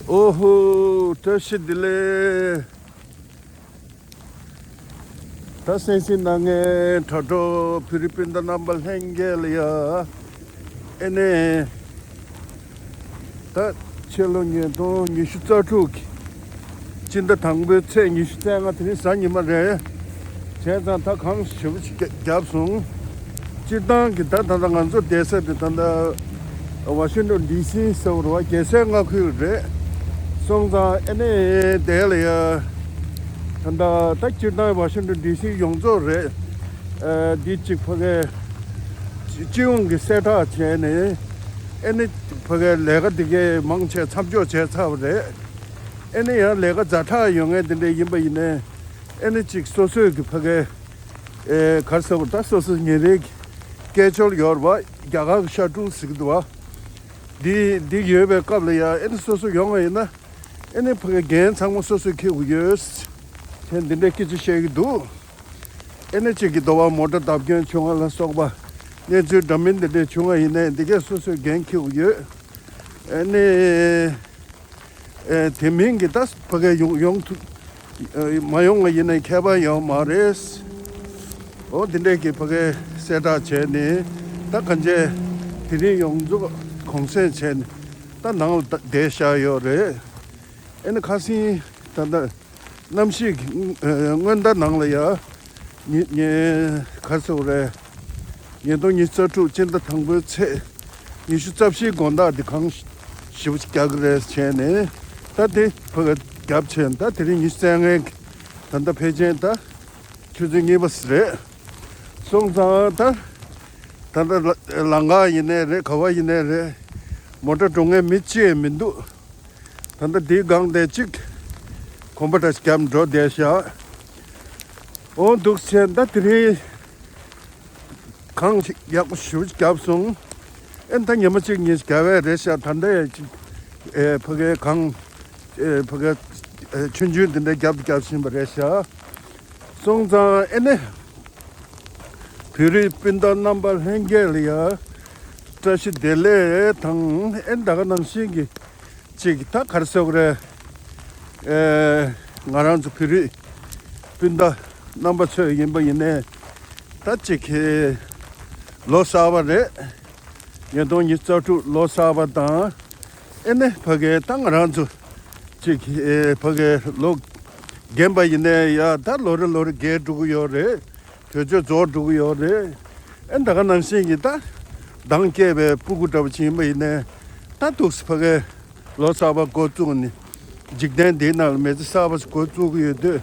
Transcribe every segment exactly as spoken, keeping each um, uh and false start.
ཨོ་ཧོ། བཀྲ་ཤིས་བདེ་ལེགས། ད་གསན་གཟིགས་གནང་མཁན་དྲ་གྲོགས་བོད་རིགས་སྤུན་ཟླ་རྣམ་པ་ལྷན་རྒྱས་ལ་ཡ། ཨེ་ནས། ད་ཕྱི་ལོ་ཉིས་སྟོང་ཉི་ཤུ་རྩ་དྲུག་གི་སྤྱི་ཟླ་དང་པོའི་ཚེས་ཉི་ཤུ་རྩ་ལྔ་དེ་རིང་གཟའ་ཉི་མ་རེད། བྱས་ཙང་ད་གངས་ཞེ་པོ་ཅིག་བརྒྱབ་སོང་། སྤྱིར་བཏང་གི་ད་ད་ལྟ་ང་ཚོ་བསྡད་ས་དེ་ད་ལྟ་ཝ་ཤིང་ཊོན་ཌི་སི་ཟེར་བ་རེད་བ། རྒྱལ་སའི་མངའ་ཁུལ་རེད། སོང་ཙང་ཨེ་ནས་དེ་ལ་ཡ། ད་ལྟ་ད་སྤྱིར་བཏང་ཝ་ཤིང་ཊོན་ཌི་སི་ཡོངས་རྫོགས་རེད། ཨ། འདི་གཅིག་ཕ་གི་སྤྱི་ཡོངས་ཀྱི་གསལ་བསྒྲགས་བྱས་ནས། ཨེ་ནས་ཕ་གི་ལས་ཀ་འདི་གའི་མང་ཆེ་མཚམས་འཇོག་བྱས་ཚར་བ་རེད། ཨེ་ནས་ཡང་ལས་ཀ་ཛ་དྲག་ཡོད་མཁན་དེ་འདྲ་ཡིན་པ་ཡིན་ནའི། ཨེ་ནས་གཅིག་སོ་སོའི་གི་ཕ་གི། ཨེ། ག་རེ་ཟེར་བ། ད་སོ་སོ་ཉིན་རེའི་གི་སྐད་ཅོར་ཡོད་རེད་བ། རྒྱ་གར་གི་ཤ་ཀྲུག་ཟེར་གི་འདུག་བ། འདི་འདི་ཡོད་པའི་སྐབས་ལ་ཡ། ཨེ་ནས་སོ་སོ་ཡོང་བ་ཡིན་ན། ཨེ་ནས་ཕ་གི་འགན་ཚང་མ་སོ་སོས་འཁྱེར་དགོས་ཡོད། དེ་འདི་འདྲའི་སྐད་ཆ་བཤད་ཀྱི་འདུག་ཨེ་ནས་གཅིག་གི་འདུག་བ། མོ་ཊ་བརྡབ་སྐྱོན་བྱུང་བ་ལ་སོགས་པ། གནས་ཚུལ་འདྲ་མིན་འདི་འདྲ་བྱུང་བ་ཡིན་ནའི། འདི་གས་སོ་སོས་འགན་འཁྱེར་དགོས་ཡོད། ཨེ་ནས། ཨེ། དེ་མིན་གྱི་ད་ཕ་གི་ཡོང་ཡོང་ཐུབ། ཨེ། མ་ཡོང་བ་ཡིན་ན་ཁྱད་པར་ཡོད་མ་རེད། འོ། འདི་འདྲས་ཀྱི་ཕ་གི་གསལ་བསྒྲགས་བྱས་ནས། ད་གང་ཅི་དེ་རིང་ཡོངས་རྫོགས་གུང་སེང་བྱས་ནས་ད་ནང་ལ་ད་བསྡད་བཞག་ཡོད་རེད། ཨེ་ནས་ཁ་སང་ད་ལྟ་གནམ་གཤིས་ཀྱི། ཨེ། སྔོན་བརྡ་ནང་ལ་ཡ། ཉི་ཉི་ག་རེ་ཟེར་དགོས་རེད། ཉིས་སྟོང་ཉི་ཤུ་རྩ་དྲུག་སྤྱི་ཟླ་དང་པོའི་ཚེས་ཉི་ཤུ་རྩ་བཞིའི་དགོང་དག་འདི་གངས་ཞེ་པོ་ཅིག་རྒྱག་གི་རེད་བྱས་ནས། ད་དེ་ཕ་གི་བརྒྱབ་བྱས། ད་དེ་རིང་ཉི་ཤུ་རྩ་ལྔའི་ད་ལྟ་ཕལ་ཆེར་ད་ཆུ་ཚོད་གཉིས་པ་རེད། སོང་ཙང་ད་ད་ལྟ་ལ་ལམ་ཁ་ཡིན་ནའི་རེད། ག་བ་ཡིན་ནའི་རེད། མོ་ཊ་འགྲོ་མཁན་མི་གཅིག་མི་འདུག་ད་ལྟ་འདིའི་སྒང་དེ་གཅིག་གོམ་པ་འདྲ་ཞིག་བརྒྱབ་འགྲོ་བསྡད་ཤག་འོ། འདུག་བྱས་ད་དེ་རིང་གངས་ཡག་པོ་ཞེ་པོ་ཅིག་བརྒྱབ་སོང་། ཨེ། ད་ཉི་མ་གཅིག་གཉིས་ཤིག་རྒྱབ་པ་རེད་ཤག་ད་ལྟ་ཡང་ཅིག་ཨེ། ཕ་གི་གངས། ཨེ། ཕ་གི། ཨེ། ཆུང་ཆུང་དེ་འདྲ་རྒྱབ་རྒྱབ་བཞིན་པ་རེད་ཤག་སོང་ཙང་ཨེ་ནས་བོད་རིགས་སྤུན་ཟླ་རྣམ་པ་ལྷན་རྒྱས་ལ་ཡ་བཀྲ་ཤིས་བདེ་ལེགས་དང་། ཨེ། ད་ག་ནང་བཞིན་གྱི་ཅིག་ད་ག་རེ་ཟེར་དགོས་རེད། ཨེ། ང་རང་ཚོ་བོད་རིགས་སྤུན་ཟླ་རྣམ་པ་ཚོས་ཡིན་པ་ཡིན་ནའི། ད་ཅིག་ལོ་གསར་པ་རེད། ཉིས་སྟོང་ཉི་ཤུ་རྩ་དྲུག་ལོ་གསར་པ་དང་། ཨེ་ནས་ཕ་གི་ད་ང་རང་ཚོ་ཅིག་ཨེ། ཕ་གི་ལོ་རྒན་པ་ཡིན་ནའི་ཡ། ད་ལོ་རེ་ལོ་རེ་རྒས་འགྲོ་གི་ཡོད་རེད། དུས་ཚོད་རྫོགས་འགྲོ་གི་ཡོད་རེད། ཨེ། ད་ག་ནང་བཞིན་གྱི་ད་མདང་སྐྱེས་པའི་སྤུ་གུ་འདྲ་པོ་ཅིག་ཡིན་པ་ཡིན་ནའི། ད་འདུག་སེ་ཕ་གི་ལོ་གསར་པ་འགོ་བཙུགས་ནས། འཇིག་རྟེན་འདིའི་ནང་ལ་མི་ཚེ་གསར་པ་ཞིག་འགོ་བཙུགས་ཀྱི་ཡོད་དུས།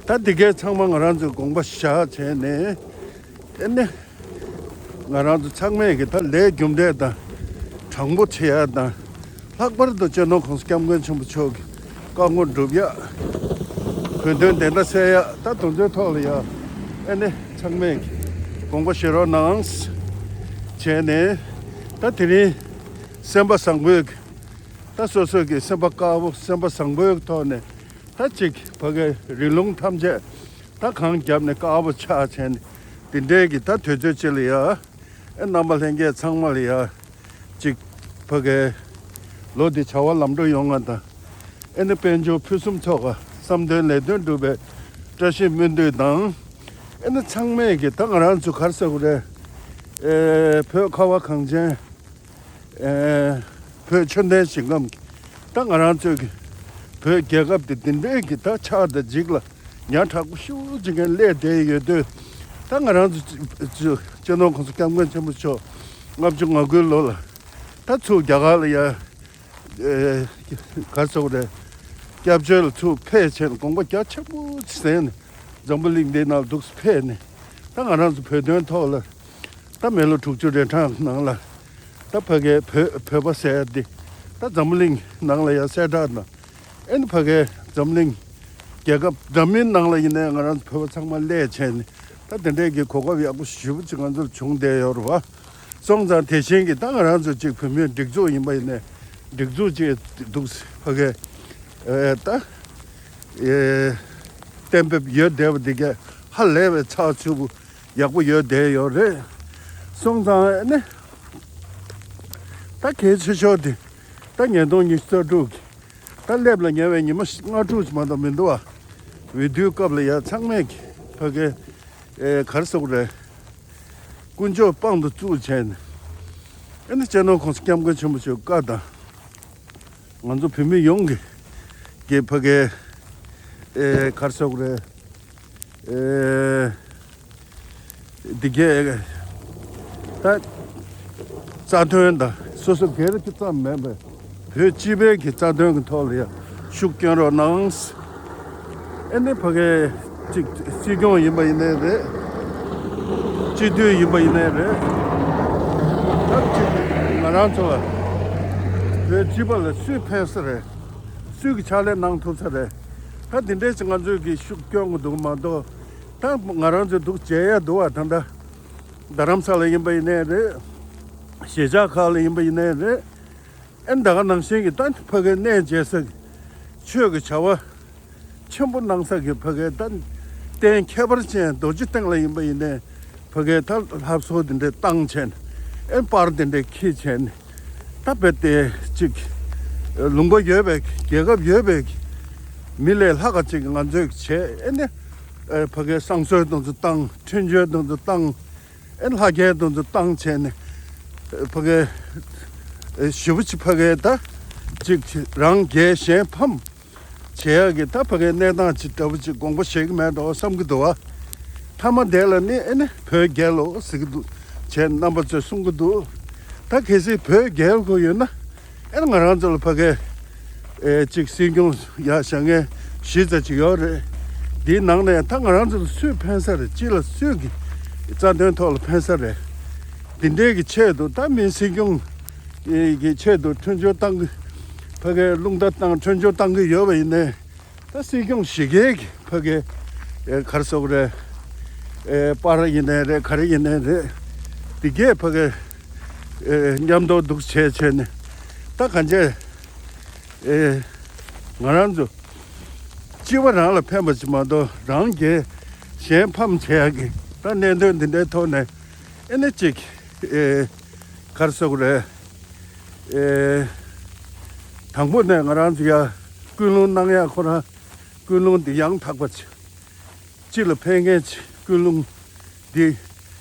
ད་འདི་གས་ཚང་མ་ང་རང་ཚོས་དགོངས་པ་བཞག་བྱས་ནས། ཨེ་ནས་ང་རང་ཚོ་ཚང་མས་ཀྱི་ད་ལས་རྒྱུ་འབྲས་དང་དྲང་པོ་བྱེད་ཡ་དང་། ལྷག་པར་དུ་སྤྱི་ནོར་༸གོང་ས་༸སྐྱབས་མགོན་ཆེན་པོ་མཆོག་གི་བཀའ་དགོངས་སྒྲུབ་ཡ། བོད་དོན་བདེན་མཐའ་གསལ་ཡ། ད་དེ་ཚོའི་ཐོག་ལ་ཡ། ཨེ་ནས་ཚང་མས་ཀྱི་དགོངས་པ་བཞེས་རོགས་གནང་བྱས་ནས། ད་དེ་རིང་སེམས་པ་བཟང་པོས་ཀྱི། ད་སོ་སོ་གི་སེམས་པ་དཀར་པོ། སེམས་པ་བཟང་པོའི་ཐོག་ནས། ད་ཅིག་ཕ་གི་རི་ལུང་ཐམས་ཅད་ད་གངས་བརྒྱབ་ནས་དཀར་པོ་ཆགས་བྱས་ནས། དེ་འདྲའི་གི་ད་དུས་ཚོད་ཅིག་ལ་ཡ། ཨེ། རྣམ་པ་ལྷན་རྒྱས་ཚང་མ་ལ་ཡ། ཅིག་ཕ་གི་ལོ་འདི་བྱ་བ་ལམ་འགྲོ་ཡོང་བ་དང་། ཨེ་ནས་དཔལ་འབྱོར་ཕུན་སུམ་ཚོགས་པ། བསམ་དོན་ལས་དོན་འགྲུབ་པའི་བཀྲ་ཤིས་སྨོན་འདུན་དང་། ཨེ་ནས་ཚང་མས་ཀྱི་ད་ང་རང་ཚོ་ག་རེ་ཟེར་དགོས་རེད། ཨེ། བོད་ཁ་བ་གངས་ཅན། ཨེ། བོད་ཆོས་ལྡན་ཞིང་ཁམས་ཀྱི། ད་ང་རང་ཚོའི་གི་བོད་རྒྱལ་ཁབ་དེ་འདི་འདྲའི་གི་ད་ཆགས་དང་འཇིག་ལ་ཉག་ཕྲ་པོ་ཞེ་པོ་ཅིག་སླེབས་བསྡད་ཡོད་དུས། ད་ང་རང་ཚོ་སྤྱི་ནོར་༸གོང་ས་༸སྐྱབས་མགོན་ཆེན་པོ་མཆོག་ལྔ་བཅུ་ང་དགུའི་ལོ་ལ་ད་ཚུར་རྒྱ་གར་ལ་ཡ། ཨེ། ག་རེ་ཟེར་དགོས་རེད། སྐྱབས་བཅོལ་ལ་ཚུར་ཕེབས་བྱས་ནས་དགོངས་པ་རྒྱ་ཆེན་པོ་ཅིག་ཟེར་ནས། འཛམ་བུ་གླིང་འདིའི་ནང་འདུག་སེ་ཕེབས་ནས། ད་ང་རང་ཚོ་བོད་དོན་ཐོག་ལ། ད་མི་ལོ་དྲུག་ཅུ་རེ་གྲངས་ནང་ལ། ད་ཕ་གིའི་བོད་བོད་པ་ཟེར་ཡ་འདི། ད་འཛམ་བུ་གླིང་ནང་ལ་ཡ་གསལ་བསྒྲགས་གནང་། ཨེ་ནས་ཕ་གིའི་འཛམ་གླིང་རྒྱལ་ཁབ་འདྲ་མིན་ནང་ལ་ཡིན་ནའི་ང་རང་ཚོ་བོད་པ་ཚང་མ་སླེབས་བྱས་ནས། ད་དེ་འདྲའི་གི་གོ་སྐབས་ཡག་པོ་ཞེ་པོ་ཅིག་ང་ཚོར་བྱུང་བསྡད་ཡོད་རེད་བ། སོང་ཙང་དེ་བཞིན་གྱི་ད་ང་རང་ཚོ་གཅིག་བོད་མིའི་སྒྲིག་འཛུགས་ཡིན་པ་ཡིན་ནའི། སྒྲིག་འཛུགས་གཅིག་འདུག་སེ་ཕ་གིའི། ཨེ། ད། ཨེ། གཏན་འབེབས་ཡོད་བསྡད་པ་འདི་གས་ཧ་ལས་པའི་ཚགས་ཚུད་པོ་ཡག་པོ་ཡོད་བསྡད་ཡོད་རེད། སོང་ཙང་ཨེ་ནས། ད་གལ་ཆེ་ཤོས་དེ། ད་ ད་ཉིས་སྟོང་ཉི་ཤུ་རྩ་དྲུག་གི་ད་སླེབས་ལ་ཉེ་བའི་ཉི་མ་ལྔ་དྲུག་ཅིག་མ་གཏོགས་མི་འདུག་བ། འོས་བསྡུའི་སྐབས་ལ་ཡ་ཚང་མས་ཀྱི་ཕ་གི་ཨེ་ག་རེ་ཟེར་དགོས་རེད། དཀོན་མཆོག་དཔང་དུ་བཙུགས་བྱས་ནས། ཨ་ནི་སྤྱི་ནོར་༸གོང་ས་༸སྐྱབས་མགོན་ཆེན་པོ་མཆོག་བཀའ་དང་། ང་ཚོ་བོད་མི་ཡོངས་ཀྱི་ཀྱི་ཕ་གའི་ཨེ་ག་རེ་ཟེར་དགོས་རེད། ཨེ་འདི་གའི་ད་རྩ་དོན་དང་སོ་སོ་སྒེར་གྱི་ཙམ་མིན་པའི་བོད་སྤྱི་པའི་གི་རྩ་དོན་གྱི་ཐོག་ལ་ཡང་ཤུགས་སྐྱོན་རོགས་གནང་། ཨེ་ནི་ཕ་གའི་གཅིག་སྲིད་སྐྱོང་ཡིན་པ་ཡིན་ནའི་རེད། སྤྱི་འཐུས་ཡིན་པ་ཡིན་ནའི་རེད། ད་གཅིག་ང་རང་ཚོ་བོད་སྤྱི་པ་ལ་སུས་ཕན་ས་རེད། སུས་ཀྱི་ཕྱག་ལས་གནང་ཐུབ་ས་རེད། ད་འདི་འདྲའི་ཅིག་ང་ཚོས་ཀྱི་ཤུགས་སྐྱོན་གྱི་འདུག་མ་གཏོགས། ད་ང་རང་ཚོས་འདུག་བྱས་ཡ་འདུག་བ། ད་ད་རྡ་རམ་ས་ལ་ཡིན་པ་ཡིན་ནའི་རེད། གཞིས་ཆགས་ཁག་ལ་ཡིན་པ་ཡིན་ནའི་རེད། ཨེ་ད་ག་ནང་བཞིན་གྱི་ད་ཕ་གའི་གནས་མཇལ་ས་གི་ཆོས་ཀྱི་བྱ་བ་ཆེན་པོ་གནང་ས་གི་ཕ་གའི་ད་རྟེན་ཁྱད་པར་ཅན་རྡོ་རྗེ་གདན་ལ་ཡིན་པ་ཡིན་ནའི་ཕ་གའི་ད་ལྷ་གསོལ་དེ་འདྲའི་བཏང་བྱས་ནས། ཨེ་པར་དེ་འདྲའི་འཁྱེར་བྱས་ནས། ད་རྦད་དེ་ཅིག་ལུང་པ་ཡོད་པའི་རྒྱལ་ཁབ་ཡོད་པའི་མི་ལས་ལྷག་ག་ཅིག་ང་ཚོས་བྱས། ཨེ་ནི་ཕ་གའི་བསང་གསོལ་དེ་ཚོ་བཏང་། འཕྲིན་བཅོལ་དེ་ཚོ་བཏང་། ཨེ་ལྷ་རྒྱལ་དེ་ཚོ་བཏང་བྱས་ནས་ཕ་གའི་ཞེ་པོ་ཅིག་ཕ་གའི་ད་ཅིག་རང་རྒྱལ་གཞན་ཕམ་བྱེད་ཡག་གི་ད་ཕ་གའི་གནས་སྟངས་ཅིག་འདྲ་པོ་ཅིག་དགོངས་པ་བཞེས་ཀྱི་མེད་འགྲོ་བསམ་གྱི་འདུག་བ། མཐའ་མ་དེ་ལ་ནི་ཨེ་ནི་བོད་རྒྱལ་ལོ་ཟེར་གྱི་འདུག་བྱས། རྣམ་པ་ཚོས་གསུང་གི་འདུག་ད་གལ་སྲིད་བོད་རྒྱལ་དགོས་ཡོད་ན། ཨེ་ནི་ང་རང་ཚོ་ལ་ཕ་གའི་ཨེ་གཅིག་སྲིད་སྐྱོང་ཡ་བཞེངས་མཁན་བཞི་ཙམ་ཅིག་ཡོད་རེད། འདིའི་ནང་ནས་ད་ང་རང་ཚོ་ལ་སུས་ཕན་ས་རེད། སྤྱི་ལ་སུས་ཀྱི་རྩ་དོན་ཐོག་ལ་ཕན་ས་རེད། འདི་འདྲའི་གི་ཆེད་དུ་ད་མི་སྲིད་སྐྱོང་གི་ཆེད་དུ་འཕྲིན་བཅོལ་བཏང་གི། ཕ་གའི་རླུང་རྟ་བཏང་། འཕྲིན་བཅོལ་བཏང་གི་ཡོད་པ་ཡིན་ནའི། ད་སྲིད་སྐྱོང་བཞི་གའི་གི་ཕ་གའི་ཨེ་ག་རེ་ཟེར་དགོས་རེད། ཨེ་པར་ཡིན་ནའི་རེད། ག་རེ་ཡིན་ནའི་རེད། འདི་གའི་ཕ་གའི་ཨེ་མཉམ་དུ་འདུག་བྱས་བྱས་ནས། ད་གང་བྱས། ཨེ་ང་རང་ཚོ་སྤྱི་པ་རང་ལ་ཕན་པ་ཅིག་མ་གཏོགས། རང་རྒྱལ་གཞན་ཕམ་བྱེད་ཡག་གི་ད་གནད་དོན་འདི་འདྲའི་ཐོག་ནས། ཨེ་ནི་ཅིག་ཨེ་ག་རེ་ཟེར་དགོས་རེད། ཨེ་དང་པོ་ནས་ང་རང་ཚོ་ཡ་སྐུལ་སློང་གནང་ཡག་ཁོ་རང་། སྐུལ་སློང་འདི་ཡང་དག་པ་ཅིག་སྤྱི་ལ་ཕན་མཁན་ཅིག་སྐུལ་སློང་འདི།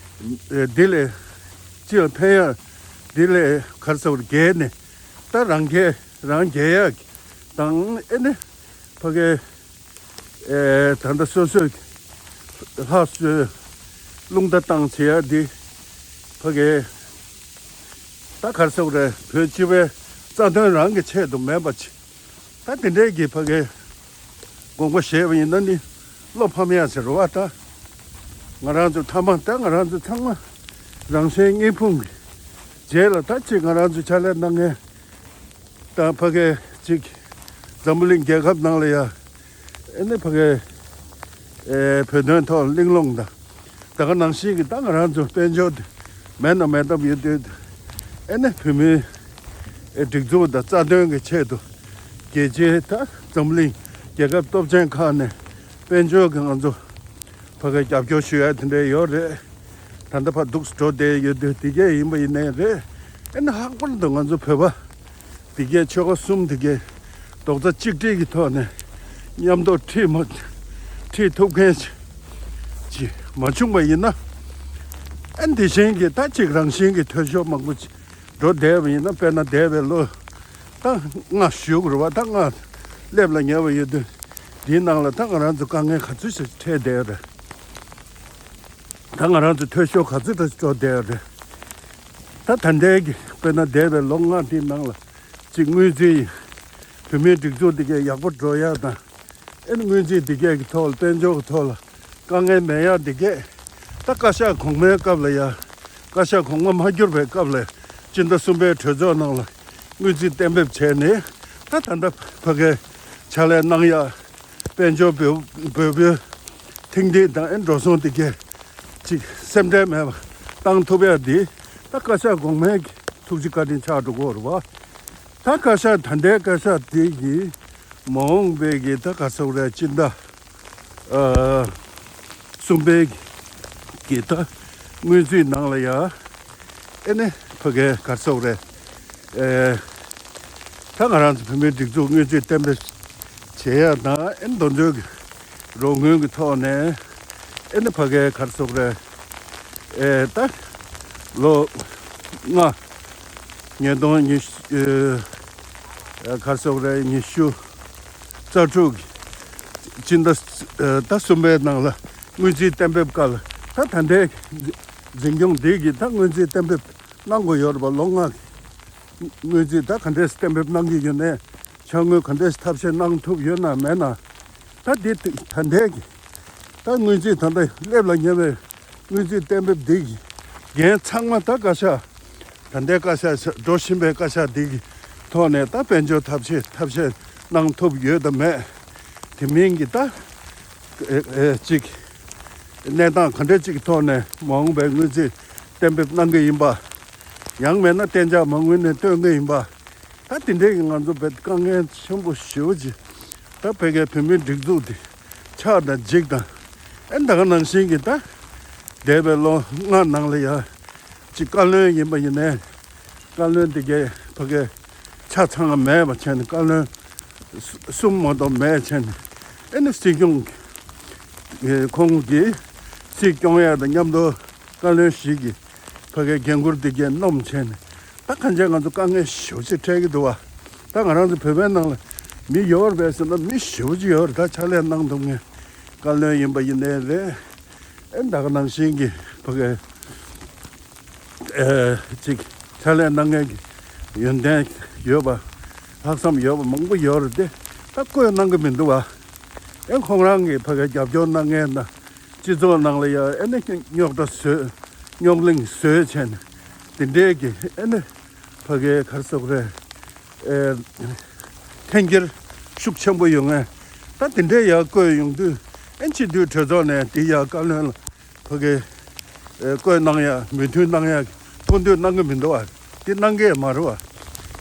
ཨེ་འདི་ལས་སྤྱི་ལ་ཕན་ཡག་འདི་ལས་ག་རེ་ཟེར་དགོས་རེད། བརྒལ་ནས་ད་རང་རྒྱལ་རང་རྒྱལ་ཡག་དང་། ཨེ་ནི་ཕ་གའི་ཨེ་ད་ལྟ་སོ་སོས་ལྷ་གསོལ་རླུང་རྟ་བཏང་བྱེད་ཡག་འདི་ཕ་གའི་ད་ག་རེ་ཟེར་དགོས་རེད། བོད་སྤྱི་པའི་རྩ་དོན་རང་གི་ཆེད་དུ་མེད་པ་ཅིག་ད་དེ་འདྲའི་གི་ཕ་གའི་དགོངས་པ་བཞེས་པ་ཡིན་ན་ནི་བློ་ཕམ་ཡག་ཟེར་བ། ད་ང་རང་ཚོ་མཐའ་མ་ད་ང་རང་ཚོ་ཚང་མ་རང་གཞན་གཉིས་ཕུང་གི་རྗེས་ལ་ད་ཅིག་ང་རང་ཚོ་ཕྱག་ལས་གནང་མཁན་དང་། ཕ་གའི་ཅིག་འཛམ་བུ་གླིང་རྒྱལ་ཁབ་ནང་ལ་ཡ་ཨེ་ནི་ཕ་གའི་ཨེ་བོད་དོན་ཐོག་གླེང་སློང་དང་། ད་ག་ནང་བཞིན་གྱི་ད་ང་རང་ཚོ་དཔལ་འབྱོར་དེ་མེད་ན་མེད་སྟབས་ཡོད་དུས། ཨེ་ནི་བོད་མིའི་ཨེ་སྒྲིག་འཛུགས་དང་རྩ་དོན་གྱི་ཆེད་དུ་རྒྱལ་སྤྱིའི་ད་འཛམ་གླིང་རྒྱལ་ཁབ་སྟོབས་ཆེན་ཁག་ནས་དཔལ་འབྱོར་གྱི་ང་ཚོ་ཕ་གའི་རྒྱབ་སྐྱོར་ཞུ་ཡ་དེ་འདྲ་ཡོད་རེད། ད་ལྟ་ཕར་འདུག་འགྲོ་བསྡད་ཡོད་དུས། དེ་གས་ཡིན་པ་ཡིན་ནའི་རེད། ཨེ་ནི་ལྷག་པར་དུ་ང་ཚོ་བོད་པ་དེ་གས་ཆོལ་ཁ་གསུམ་དེ་གས་རྡོག་རྩ་གཅིག་སྒྲིལ་གྱི་ཐོག་ནས་མཉམ་དུ་ཁྲིད་མ་ཁྲིད་ཐུབ་མཁན་ཅིག་མ་བྱུང་པ་ཡིན་ན། ཨེ་དེ་བཞིན་གྱི་ད་ཅིག་རང་བཞིན་གྱི་འཐུས་ཤོར་མང་པོ་ཅིག་འགྲོ་བསྡད་པ་ཡིན་ན། དཔེར་ན་འདས་པའི་ལོ་ད་ལྔ་བཞུགས་རེད་བ། ད་ལྔ་སླེབས་ལ་ཉེ་བ་ཡོད་དུས། འདིའི་ནང་ལ་ད་ང་རང་ཚོ་དཀའ་ངལ་ག་ཚོད་ཞིག་འཕྲད་བསྡད་ཡོད་རེད། ད་ང་རང་ཚོ་འཐུས་ཤོར་ག་ཚོད་ཅིག་འགྲོ་བསྡད་ཡོད་རེད། ད་ད་ལྟའི་གི་དཔེར་ན་འདས་པའི་ལོ་ལྔ་འདིའི་ནང་ལ་ཅིག་སྔོན་རྩིས་བོད་མིའི་སྒྲིག་འཛུགས་འདི་གས་ཡག་པོ་འགྲོ་ཡག་དང་། ཨེ་ནི་སྔོན་རྩིས་འདི་གས་ཀྱི་ཐོག་ལ་དཔལ་འབྱོར་གྱི་ཐོག་ལ་དཀའ་ངལ་མེད་ཡག་འདི་གས། ད་བཀའ་ཤག་གོང་མའི་སྐབས་ལ་ཡ། བཀའ་ཤག་གོང་མ་མ་གྱུར་པའི་སྐབས་ལ་སྤྱི་ཟླ་གསུམ་པའི་གྲོས་ཚོགས་ནང་ལ་སྔོན་རྩིས་གཏན་འབེབས་བྱས་ནས། ད་ད་ལྟ་ཕ་གའི་ཕྱག་ལས་གནང་ཡག་དཔལ་འབྱོར་འབོལ་འབོལ་པོའི་ཐིང་ཐིང་དང་ཨེ་འགྲོ་སོང་འདི་གས་ཅིག་སེམས་ཁྲལ་མེད་པ་བཏང་ཐུབ་ཡག་འདི་ད་བཀའ་ཤག་གོང་མའི་ཐུགས་རྗེ་བཀའ་དྲིན་ཆགས་འགྲོ་གི་ཡོད་རེད་བ། ད་བཀའ་ཤག་ད་ལྟའི་བཀའ་ཤག་འདི་གིས་མ་འོངས་པའི་གི་ད་ག་ཟེར་དགོས་རེད། སྤྱི་ཟླ་ཨ་གསུམ་པའི་གི་ད་སྔོན་རྩིས་ནང་ལ་ཡ། ཨེ་ནི་ཕ་གའི་ག་ཟེར་དགོས་རེད། ཨེ་ ད་ང་རང་ཚོ་བོད་མིའི་སྒྲིག་འཛུགས་དངུལ་རྩིས་གཏན་འབེབས་བྱེད་ཡ་དང་ཨེ་ནི་དོན་གཅོད་ཀྱི་རོགས་དངུལ་གྱི་ཐོག་ནས་ཨེ་ནི་ཕ་གའི་ག་རེ་ཟེར་དགོས་རེད། ཨེ་ད་ལོ་ལྔ་ཉིས་སྟོང་ཉི་ཤུ་ཨེ་ག་རེ་ཟེར་དགོས་རེད། ཉི་ཤུ་རྩ་དྲུག་གི་སྤྱི་ཟླ་ཨེ་ད་གསུམ་པའི་ནང་ལ་དངུལ་རྩིས་གཏན་འབེབས་སྐབས་ལ་ད་ད་ལྟའི་འཛིན་སྐྱོང་འདི་གིས་ད་དངུལ་རྩིས་གཏན་འབེབས་གནང་དགོས་ཡོད་རེད་པ། ལོ་ལྔ་གི་དངུལ་རྩིས་ད་ག་འདྲས་གཏན་འབེབས་གནང་གི་ཡོད་ནའི་ཕྱག་དངུལ་ག་འདྲས་ཐབས་ཤེས་གནང་ཐུབ་ཡོད་ན་མེད་ན། ད་འདི་ད་ལྟའི་གི་ད་དངུལ་རྩིས་ད་ལྟ་སླེབས་ལ་ཉེ་བའི་དངུལ་རྩིས་གཏན་འབེབས་འདི་གི་འགན་ཚང་མ་ད་བཀའ་ཤག་ད་ལྟའི་བཀའ་ཤག་འགྲོ་བཞིན་པའི་བཀའ་ཤག་འདི་གི་ཐོག་ནས་ད་དཔལ་འབྱོར་ཐབས་ཤེས་ཐབས་ཤེས་གནང་ཐུབ་ཡོད་དམ་མེད། དེ་མིན་གྱི་ད་ཨེ་ཨེ་ཅིག་གནས་སྟངས་ག་འདྲ་ཅིག་གི་ཐོག་ནས་མ་འོངས་པའི་དངུལ་རྩིས་གཏན་འབེབས་གནང་གི་ཡིན་པ། ཡང་མེད་ན་གཏན་འཇགས་མ་དངུལ་ནས་བཏོན་གི་ཡིན་པ། ད་དེ་འདྲའི་གི་ང་ཚོ་བོད་དཀའ་ངལ་ཆེན་པོ་ཞེ་པོ་ཅིག་ད་བོད་སྐད་བོད་མིའི་སྒྲིག་འཛུགས་དེ་ཆགས་དང་འཇིག་དང་། ཨེ་ད་ག་ནང་བཞིན་གྱི་ད་འདས་པའི་ལོ་ལྔ་ནང་ལ་ཡ་ཅིག་བཀའ་བློན་ཡིན་པ་ཡིན་ནའི་བཀའ་བློན་དེ་གའི་བོད་སྐད་ཆ་ཚང་མེད་པ་བྱས་ནས་བཀའ་བློན་གསུམ་མ་གཏོགས་མེད་བྱས་ནས་ཨེ་ནི་སྲིད་སྐྱོང་གི་ཁོང་གིས་སྲིད་སྐྱོང་ཡ་དང་མཉམ་དུ་བཀའ་བློན་ཞིག་གིས་ཕ་གའི་འགན་འཁུར་དེ་གའི་སྣོམ་བྱས་ནས་ད་གང་ཅི་ང་ཚོ་དཀའ་ངལ་ཞེ་པོ་ཅིག་འཕྲད་ཀྱི་འདུག་བ། ད་ང་རང་ཚོ་བོད་པའི་ནང་ལ་མི་ཡོད་རེད་པས་ཟེར་ན་མི་ཞེ་པོ་ཅིག་ཡོད་རེད། ད་ཕྱག་ལས་གནང་ཐུབ་མཁན་བཀའ་བློན་ཡིན་པ་ཡིན་ནའི་རེད། ཨེ་ད་ག་ནང་བཞིན་གྱི་ཕ་གའི་ཨེ་ཅིག་ཕྱག་ལས་གནང་མཁན་གྱི་ཡོན་ཏན་ཡོད་པ་ལྷག་བསམ་ཡོད་པ་མང་པོ་ཡོད་རེད་དེ། ད་བསྐོས་གནང་གི་མི་འདུག་བ། ཨེ་ཁོང་རང་གི་ཕ་གའི་རྒྱབ་སྐྱོར་གནང་མཁན་དང་སྤྱི་ཚོགས་ནང་ལ་ཡ་ཨེ་ནི་རྙོག་དྲ་བཟོས་རྙོག་གླེང་བཟོས་བྱས་ནས་དེ་འདྲའི་གི་ཨེ་ནི་ཕ་གའི་ག་རེ་ཟེར་དགོས་རེད། ཨེ་འཐེན་འཁྱེར་ཤུགས་ཆེན་པོ་ཡོང་ངེས། ད་དེ་འདྲའི་ཡར་བསྐོས་ཡོང་དུས་ཨེ་སྤྱི་འཐུས་གྲོས་ཚོགས་ནས་དེ་ཡར་བཀའ་བློན་ལ་ཕ་གི་ཨེ་བསྐོས་གནང་ཡ་མོས་མཐུན་གནང་ཡ་ཐུགས་འདོད་གནང་གི་མི་འདུག་བ། དེ་གནང་གི་མ་རེད་བ།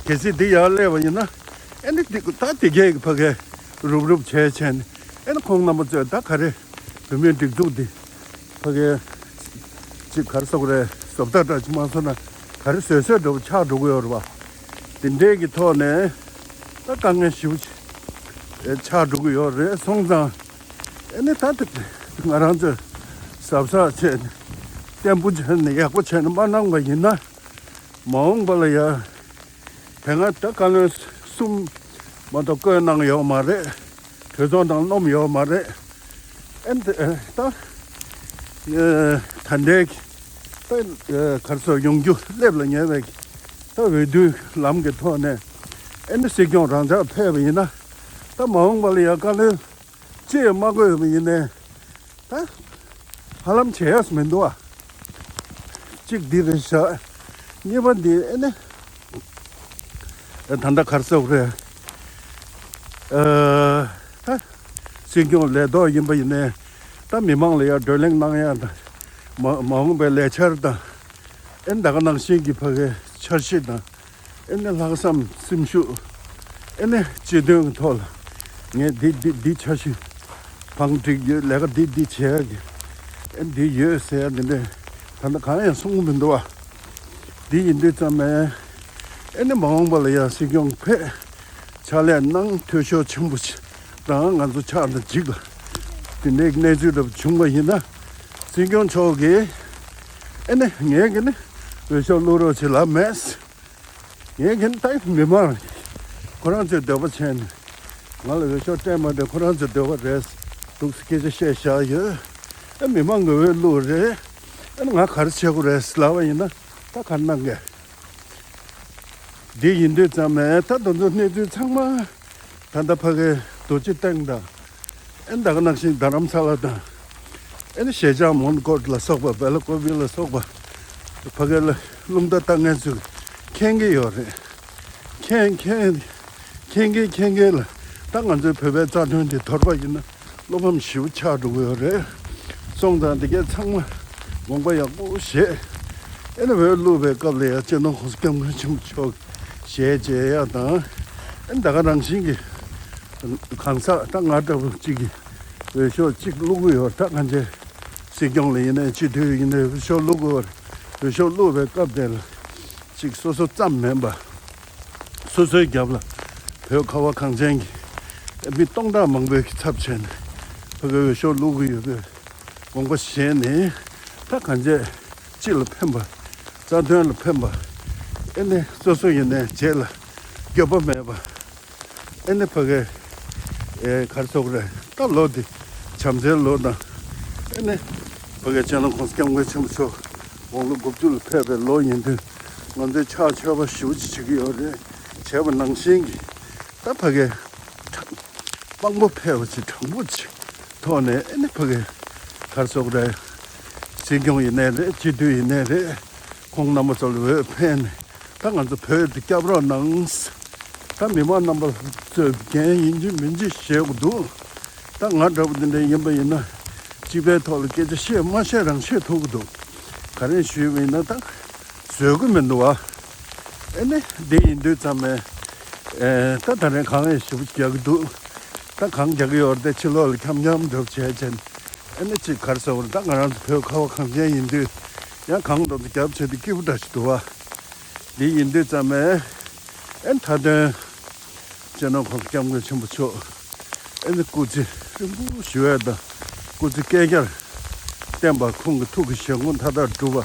གལ་སྲིད་དེ་ཡར་སླེབས་པ་ཡིན་ན་ཨེ་ནི་དེ་ད་དེ་གས་ཕ་གི་རུབ་རུབ་བྱས་བྱས་ནས་ཨེ་ནི་ཁོང་རྣམ་པ་ཚོས་ད་ག་རེ་བོད་མིའི་སྒྲིག་འཛུགས་འདི་ཕ་གི་ཅིག་ག་རེ་ཟེར་དགོས་རེད། བཟོ་ལྟ་འདྲ་ཅིག་མ་བཟོ་ན་ག་རེ་བཟོས་བཟོས་འདྲ་པོ་ཆགས་འགྲོ་གི་ཡོད་རེད་བ། དེ་འདྲའི་གི་ཐོག་ནས་ད་དཀའ་ངལ་ཞེ་པོ་ཅིག་ཆགས་འགྲོ་གི་ཡོད་རེད། སོང་ཙང་ཨེ་ནི་ད་ལྟ་ང་རང་ཚོས་གཟབ་གཟབ་བྱས་ནས་བརྟན་པོ་བྱས་ནས་ཡག་པོ་བྱས་ནས་མ་གནང་བ་ཡིན་ན་མ་འོངས་པ་ལ་ཡ་དེ་སྔ་ད་བཀའ་བློན་གསུམ་མ་གཏོགས་བསྐོས་གནང་ཡོད་མ་རེད། གྲོས་ཚོགས་ནང་སྣོམ་ཡོད་མ་རེད། ཨེ་ནི་ད་ད་ལྟའི་ད་ག་རེ་ཟེར་ཡོང་རྒྱུ་སླེབས་ལ་ཉེ་བའི་ད་འོས་བསྡུའི་ལམ་གྱི་ཐོག་ནས་ཨེ་ནི་སྲིད་སྐྱོང་རང་འཇགས་ཕེབས་པ་ཡིན་ན་ད་མ་འོངས་པ་ལ་ཡ་བཀའ་བློན་ཅེས་མ་བསྐོས་པ་ཡིན་ནའི་ད་ཧ་ལམ་བྱེད་ཡས་མི་འདུག་ཨ། གཅིག་འདི་རེད་ཤག་གཉིས་པ་འདི་ཨེ་ནི་ད་ལྟ་ག་རེ་ཟེར་དགོས་རེད། ཨ་ད་སྲིད་སྐྱོང་ལས་ཐོག་ཡིན་པ་ཡིན་ནའི་ད་མི་མང་ལ་ཡ་བགྲོ་གླེང་གནང་ཡ་དང་མ་མ་འོངས་པའི་ལས་འཆར་དང་ཨེ་ནི་ད་ག་ནང་བཞིན་གྱི་ཕ་གའི་འཆར་གཞི་དང་། ཨེ་ནི་ལྷག་བསམ་སེམས་ཤུགས། ཨེ་ནི་སྤྱི་དོན་གྱི་ཐོག་ལ་ངས་འདི་འདི་འདི་འཆར་གཞི་བང་བསྒྲིགས་ཡོད། ལས་ཀ་འདི་འདི་བྱེད་ཡག་གི་ཨེ་འདི་ཡོད་ཟེར་ཡ་འདི་འདྲས་ད་ལྟ་གང་ཡང་གསུང་གི་མི་འདུག་བ། འདི་ཡིན་དུས་ཙམ་ནས་ཨེ་ནི་མ་འོངས་པ་ལ་ཡང་སྲིད་སྐྱོང་ཕེབས་ཕྱག་ལས་གནང་འཐུས་ཤོར་ཆེན་པོ་ཞིག་རང་ང་ཚོ་ཆགས་དང་འཇིག་ལ་དེ་འདྲའི་གནས་ཚུལ་འདྲ་བྱུང་བ་ཡིན་ན་སྲིད་སྐྱོང་མཆོག་གིས་ཨེ་ནི་ངས་གི་ནི་འོས་ཤོག་བླུག་རོགས་བྱེད་ལབ་མེད། ངས་གན་ད་མི་མང་ཁོ་རང་ཚོའི་འདོད་པ་བྱས་ནས་ང་ལ་འོས་ཤོག་སྤྲད་མ་འདོད། ཁོ་རང་ཚོའི་འདོད་པ་རེད་འདུག་སྐད་ཆ་བཤད་བཞག་ཡོད། ཨ་མི་མང་གི་འོས་བླུགས་རེད། ཨ་ང་ག་རེ་བྱེད་དགོས་རེད་ལབ་པ་ཡིན་ན་ད་ག་རེ་གནང་གས། འདི་ཡིན་དུས་ཙམ་ནས་ད་དེ་ཚོ་གནས་ཚུལ་ཚང་མ་ད་ལྟ་ཕ་གི་རྡོ་རྗེ་གདན་དང་། ཨེ་ད་ག་ནང་བཞིན་རྡ་རམ་ས་ལ་དང་། ཨེ་ནི་ཞེ་ལྕགས་མོན་གྷོ་ལ་སོགས་པ་སྦེལ་ཀོབ་ལ་སོགས་པ་ཕ་གི་ལ་རླུང་རྟ་བཏང་མཁན་ཚོས་མཁྱེན་གྱི་ཡོད་རེད། མཁྱེན་མཁྱེན་མཁྱེན་གྱི་མཁྱེན་གྱི་ལ་ད་ང་ཚོའི་བོད་པའི་རྩ་དོན་དེ་དོར་བ་ཡིན་ན་བློ་ཕམ་ཞེ་པོ་ཆགས་འགྲོ་གི་ཡོད་རེད། སོང་ཙང་དེ་གས་ཚང་མ་དགོངས་པ་ཡག་པོ་བཞེས། ཨེ་ནི་འོས་བླུགས་པའི་སྐབས་ལ་ཡང་སྤྱི་ནོར་༸གོང་ས་༸སྐྱབས་མགོན་ཆེན་པོ་མཆོག་ཞལ་མཇལ་ཡག་དང་། ཨེ་ནི་ད་ག་རང་བཞིན་གྱི་གང་ཟག་ད་ང་འདྲ་བོ་གཅིག་གིས་འོས་ཤོག་གཅིག་བླུག་གི་ཡོད། ད་ང་ཚོའི་སྲིད་སྐྱོང་ལ་ཡིན་ནའི་སྤྱི་འཐུས་ཡིན་ནའི་འོས་ཤོག་བླུག་གི་ཡོད། འོས་ཤོག་བླུག་པའི་སྐབས་དེ་ལ་གཅིག་སོ་སོ་ཙམ་མིན་པ་སོ་སོའི་རྒྱབ་ལ་ བོད་ཁ་བ་གངས་ཅན་གྱི་མི་སྟོང་ཕྲག་མང་པོའི་ཚབ་བྱས་ནས་ཕ་གིའི་འོས་ཤོག་བླུག་གི་ཡོད་པའི་དགོངས་པ་བཞེས་ནས། ད་གང་བྱས་སྤྱི་ལ་ཕན་པ། རྩ་དོན་ལ་ཕན་པ། ཨེ་ནས་སོ་སོ་ཡིན་ནའི་རྗེས་ལ་འགྱོད་པ་མེད་པ། ཨེ་ནས་ཕ་གིའི་ཨེ་ག་རེ་ཟེར་དགོས་རེད། ད་ལོ་འདི་བྱམས་བརྩེའི་ལོ་དང་། ཨེ་ནས་ཕ་གིའི་སྤྱི་ནོར་༸གོང་ས་༸སྐྱབས་མགོན་ཆེན་པོ་མཆོག་དགུང་ལོ་དགུ་བཅུ་ལ་ཕེབས་པའི་ལོ་ཡིན་དུས། ང་ཚོས་ཕྱག་མཆོད་པ་ཞེ་པོ་ཅིག་བྱེད་ཀྱི་ཡོད་རེད། བྱས་པ་ནང་བཞིན་གྱི་ད་ཕ་གིའི་དཔང་པོ་ཕལ་བ་ཅིག་དྲང་པོ་ཅིག་ཐོག་ནས། ཨེ་ནས་ཕ་གིའི་ག་རེ་ཟེར་དགོས་རེད། སྲིད་སྐྱོང་ཡིན་ནའི་རེད། སྤྱི་འཐུས་ཡིན་ནའི་རེད། ཁོང་རྣམ་པ་ཚོ་ལ་འོས་འཕེན་ནས་ད་ང་ཚོ་བོད་འདི་སྐྱོབ་རོགས་གནང་། ད་མི་མང་རྣམ་པ་ཚོས་འགན་ཡིན་གཅིག་མིན་གཅིག་བཞེས་དགོས་འདུག་ད་ང་འདྲ་པོ་འདི་འདྲ་ཡིན་པ་ཡིན་ན་སྤྱི་པའི་ཐོག་ལ་སྐད་ཆ་བཤད་མ་བཤད་རང་བཤད་ཐུབ་ཀྱི་འདུག་ག་རེ་ཞུས་པ་ཡིན་ན་ད་བཟོད་ཀྱི་མི་འདུག་བ། ཨེ་ནས་འདི་ཡིན་དུས་ཙམ་ནས། ཨེ་ད་ད་རེས་གང་ཡང་ཞེ་པོ་རྒྱག་གི་འདུག་ད་གང་རྒྱག་གི་ཡོད་རེད། དེ་ཕྱི་ལོགས་ལ་འཁྱམ་འཁྱམ་འགྲོ་བྱས་བྱས། ཨེ་ནས་ཅིག་ག་རེ་ཟེར་དགོས་རེད། ད་ང་རང་ཚོ་བོད་ཁ་བ་གངས་ཅན་ཡིན་དུས་ཡང་གང་འདྲ་འདྲ་རྒྱབ་བྱས་ཏེ་སྐྱིད་པོ་འདྲ་ཞིག་འདུག་བ། འདི་ཡིན་དུས་ཙམ་ནས་ཨེ་མཐའ་དོན་སྤྱི་ནོར་༸གོང་ས་༸སྐྱབས་མགོན་ཆེན་པོ་མཆོག་ཨེ་ནི་སྐུ་ཚེ་རིང་པོ་ཞུ་ཡས་དང་། སྐུ་ཚེ་བསྐལ་བརྒྱར་བརྟན་པ། ཁོང་གི་ཐུགས་ཀྱི་བཞེད་དགོངས་མཐའ་དག་འགྲུབ་པ།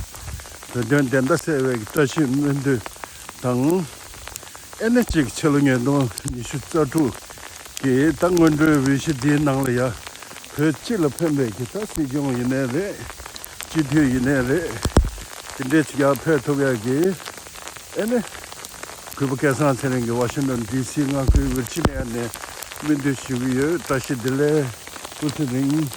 བོད་དོན་བདེན་མཐའ་གསལ་བའི་བཀྲ་ཤིས་སྨོན་འདུན་དང་། ཨེ་ནི་གཅིག་ཕྱི་ལོ་ཉིས་སྟོང་ཉི་ཤུ་རྩ་དྲུག་གི་ད་སྔོན་འགྲོའི་འོས་གཞི་འདིའི་ནང་ལ་ཡ་བོད་སྤྱི་ལ་ཕན་པའི་གི་ད་སྲིད་སྐྱོང་ཡིན་ནའི་རེད། སྤྱི་འཐུས་ཡིན་ནའི་རེད། དེ་འདྲས་ཅིག་ཡར་ཕེབས་ཐུབ་ཡག་གི་ཨེ་ནི་གུས་པ་སྐལ་བཟང་ཚེ་རིང་གིས་ཝ་ཤིང་ཊོན་ཌི་སི་མངའ་ཁུལ་ཝིར་ཇི་ནི་ཡ་ནས་སྨོན་འདུན་ཞུ་གི་ཡོད། བཀྲ་ཤིས་བདེ་ལེགས། སྐུ་ཚེ་རིང་